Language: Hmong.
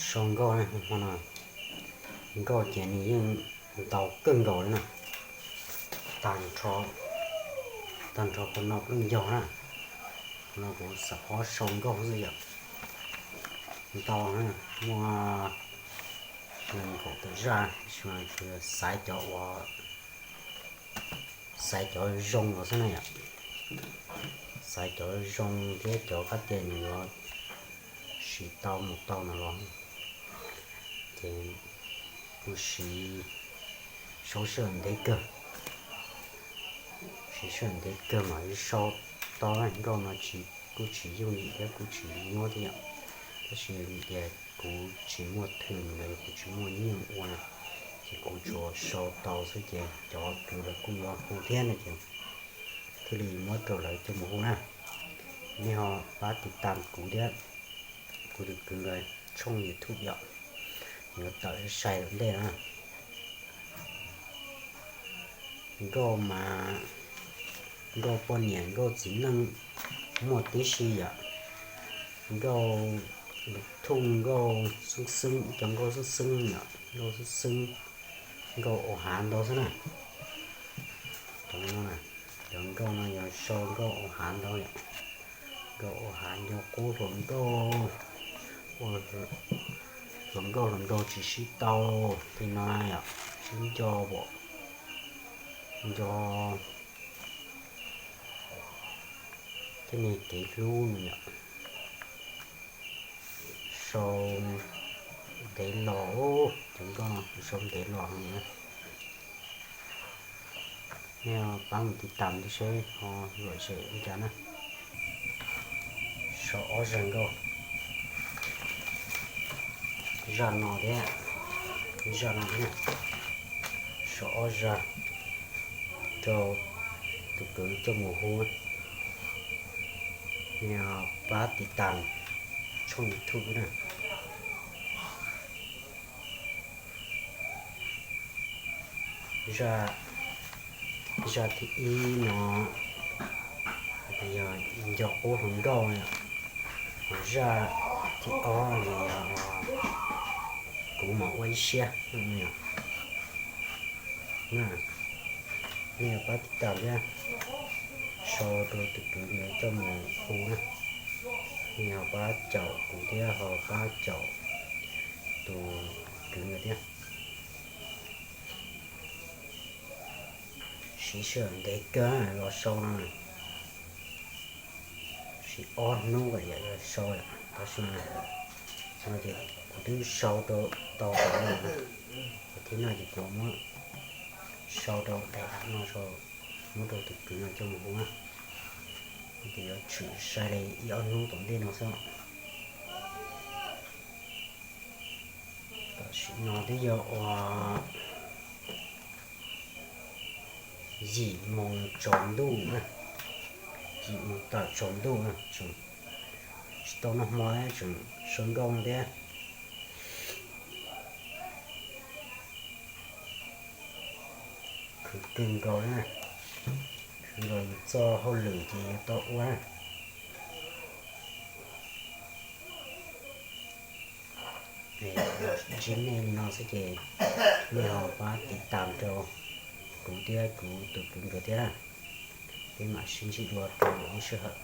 Sau nkauj na, hmo no nkauj ces nws yeej ntau kawg nkaus li na, tag nrho, tag nrho qhov no lub ncauj na. Qhov no kuv xav phob sau nkauj xwb yom. Ntau na, muaj nees nkaum tawm zaj, xaiv cov uas, xaiv cov zoo los xwb na yom. Xaiv cov zoo thiab cov kab tias nws yuav siv tau mus tau no los, ces kuv siv, sau sij hawm ntev kawg, siv sij hawm ntev kawg mam li sau tau. Nkauj no tsis, kuj tsis yooj yim thiab kuj tsis nyuaj thiab yom, tab sis vim tias kuv tsis muaj thwm los yog kuv tsis muaj nyiaj ua na, ces kuv tsuas sau tau xwb ces cov kwv lawv kuj yuav hu thiab no ces thiaj li muab rau lawv coj mus hu na. Nej ho pab tiv tam kuv thiab kuv tus kwv lawv tshooj YouTube yom, yuav tawm sai ntej no. Nkauj mas, nkauj poj niam nkauj txiv neej muaj tib si yom. Nkauj lus thuj, nkauj xeeb xeeb, cov nkauj xeeb xeeb yom, nkauj xeeb xeeb, nkauj ua hav ntau xwb na. Cov no, cov nkauj no yog sau nkauj ua hav ntau yom. Nkauj ua hav, nco qub hluas nkauj, hluas nkauj hluas nraug tsis sib tau, tej no yom, sib nco, nco tej niag kev hlub no yom. Sau ntev los, cov nkauj no kuv sau ntev los heev na. Nej pab mus tiv tam thiab seb ho lom zem li cas na. Sau ob zaj nkauj, zaj no thiab, zaj no thiab, sau ob zaj rau tus kwv coj mus hu. Nej pab tiv tam tshooj YouTube na. Zaj, zaj thib ib no yog nco qub hluas nkauj, ho zaj thib ob no yog kuv mam ua ib siab. Nej pab tiv tam thiab sau rau tus kwv coj mus hu na. Nej ho pab caum kuv thiab ho pab caum tus kwv thiab. Siv sij hawm ntev kawg los sau no, siv ob hnub yam yog sau, tab sis no ces kuv twb sau rau tau no, ces thib no ces kuv muab sau rau daim no, muab rau tus kwv no coj mus hu na. Ces yuav tshwm sai li ib ob hnub tom ntej no xwb. Tam sim no twb yog uas yim moos tsaus ntuj na, yim moos tawm tsaus ntuj na, tseem tsis tau noj hmo thiab tseem sau nkauj no thiab. Khwv kawg nkaus na, khwv los yus txoj hauj lwm ces yuav tau ua na. Ntsib nej li no xwb ces nej ho pab tiv tam rau kuv thiab kuv tus kwv nkawd thiab na. Peb mam sib ntsib dua rau lwm lub sij hawm.